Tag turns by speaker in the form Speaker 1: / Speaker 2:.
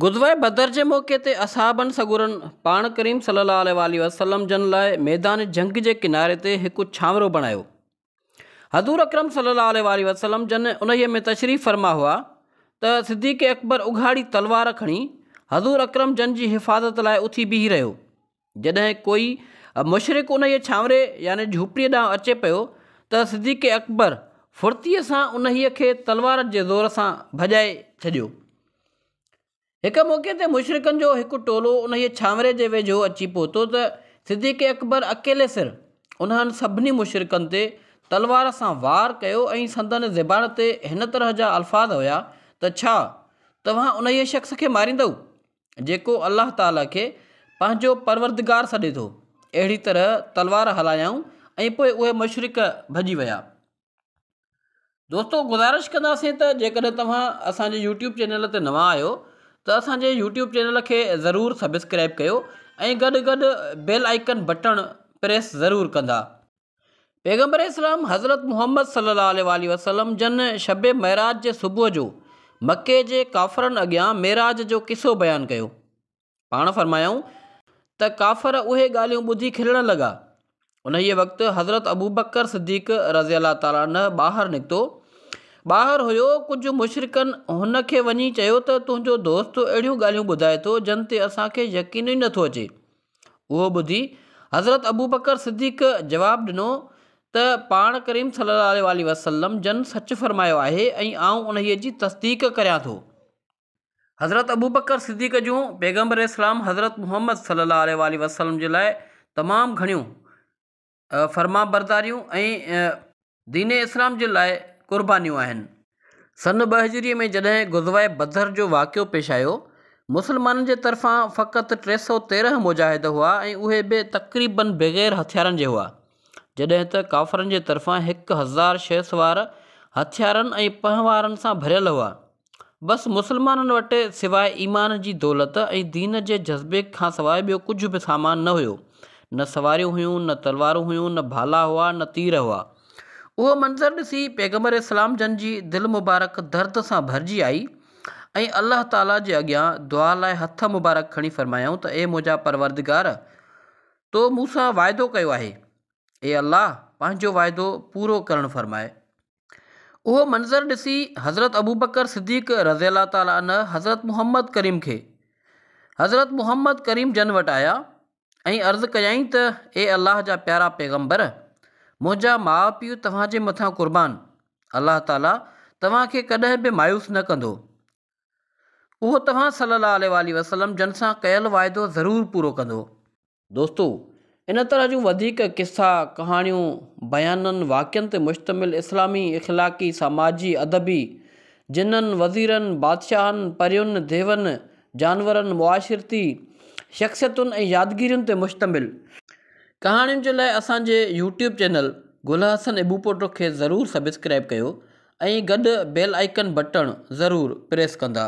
Speaker 1: غزوه بدر جي موقعي تي اصحابن سڳورن پاڻ ڪريم صلي الله عليه واٰله وسلم جن لاء ميدان جنگ جي ڪناري تي هڪ ڇانورو بڻايو. حضور اڪرم صلي الله عليه واٰله وسلم جن انهيء ۾ تشريف فرما هئا ته صديق اڪبر اگهاڙي تلوار کڻي حضور اڪرم جن جي حفاظت لاء اٿي بيهي رهيو. جڏهن ڪوئي مشرڪ انهيء ڇانوري يعني جهوپڙيء ڏانهن اچي پيو ته صديق اڪبر ڦڙتيء سان انهيء کي تلوار جي زور سان ڀڄائي ڇڏيو. هڪ موقعي تي مشرڪن جو هڪ ٽولو انهيء ڇانوري جي ويجهو اچي پهتو ته صديق اڪبر اڪيلي سر انهن سڀني مشرڪن تي تلوار سان وار ڪيو ۽ سندن زبان تي هن طرح جا الفاظ هيا ته ڇا توهان انهيء شخص کي ماريندؤ جيڪو الله تعاليٰ کي پنهنجو پروردگار سڏي ٿو؟ اهڙي طرح تلوار هلايائون ۽ پوء اهي مشرڪ ڀڄي ويا. دوستو گذارش ڪنداسين ته جيڪڏهن توهان اسان جي يوٽيوب چينل تي نوان آهيو ته اسان جي يوٽيوب چينل کي ضرور سبسڪرائب ڪيو ۽ گڏ گڏ بيل آئيڪن بٽڻ پريس ضرور ڪندا. پيغمبر اسلام حضرت محمد صلي الله عليه واٰله وسلم جن شب معراج جي صبح جو مڪي جي ڪافرن اڳيان معراج جو قصو بيان ڪيو. پاڻ فرمايائون ته ڪافر اهي ڳالهيون ٻڌي کلڻ لڳا. انهيء وقت حضرت ابوبڪر صديق رضي الله تعالٰي عنه ٻاهر نڪتو. ٻاهر هيو، ڪجهه مشرڪن هن کي وڃي چيو ته تنهنجو دوست اهڙيون ڳالهيون ٻڌائي ٿو جن تي اسان کي يقين ئي نٿو اچي. اهو ٻڌي حضرت ابوبڪر صديق جواب ڏنو ته پاڻ ڪريم صلي الله عليه واٰله وسلم جن سچ فرمايو آهي ۽ آئون انهيء جي تصديق ڪريان ٿو. حضرت ابوبڪر صديق جون پيغمبر اسلام حضرت محمد صلي الله عليه واٰله وسلم جي لاء تمام گهڻيون فرمانبرداريون ۽ دين اسلام جي لاء قربانيون آهن. سن ٻه هجريء ۾ جڏهن غزوه بدر جو واقعو پيش آيو، مسلمانن جي طرفان فقط 313 مجاهد هئا ۽ اهي به تقريباً بغير هٿيارن جي هئا، جڏهن ته ڪافرن جي طرفان 1000 شهسوار هٿيارن ۽ پهنوارن سان ڀريل هئا. بس مسلمانن وٽ سواء ايمان جي دولت ۽ دين جي جذبي کانسواء ٻيو ڪجهه به سامان نه هيو. نه سواريون هيون، نه تلوارون هيون، نه ڀالا هئا، نه تير هئا. اهو منظر ڏسي پيغمبر اسلام جن جي دل مبارڪ درد سان ڀرجي آئي ۽ الله تعاليٰ جي اڳيان دعا لاء هٿ مبارڪ کڻي فرمايائون ته اي منهنجا پروردگار! تو مون سان وعدو ڪيو آهي. اي الله! پنهنجو وعدو پورو ڪرڻ فرماء. اهو منظر ڏسي حضرت ابوبڪر صديق رضي الله تعالٰي عنه حضرت محمد ڪريم کي حضرت محمد ڪريم جن وٽ آيا ۽ عرض ڪيائين ته اي الله جا پيارا پيغمبر منهنجا ماء پيء توهان جي مٿان قربان الله تعالٰي توهان کي ڪڏهن به مايوس نه ڪندو اهو توهان صلي الله عليه واٰله وسلم جن سان ڪيل وعدو ضرور پورو ڪندو. دوستو! ان طرح جون وڌيڪ قصا، ڪهاڻيون، بيانن، واقعن تي مشتمل اسلامي، اخلاقي، سماجي، ادبي، جنن، وزيرن، بادشاهن، پرين، ديون، جانورن، معاشرتي شخصيتن ۽ يادگيرين تي مشتمل ڪهاڻين جي لاء اسان جي يوٽيوب چينل گل حسن ابوپوٽو کي ضرور سبسڪرائيب ڪيو ۽ گڏ بيل آئيڪن بٽڻ ضرور پريس ڪندا.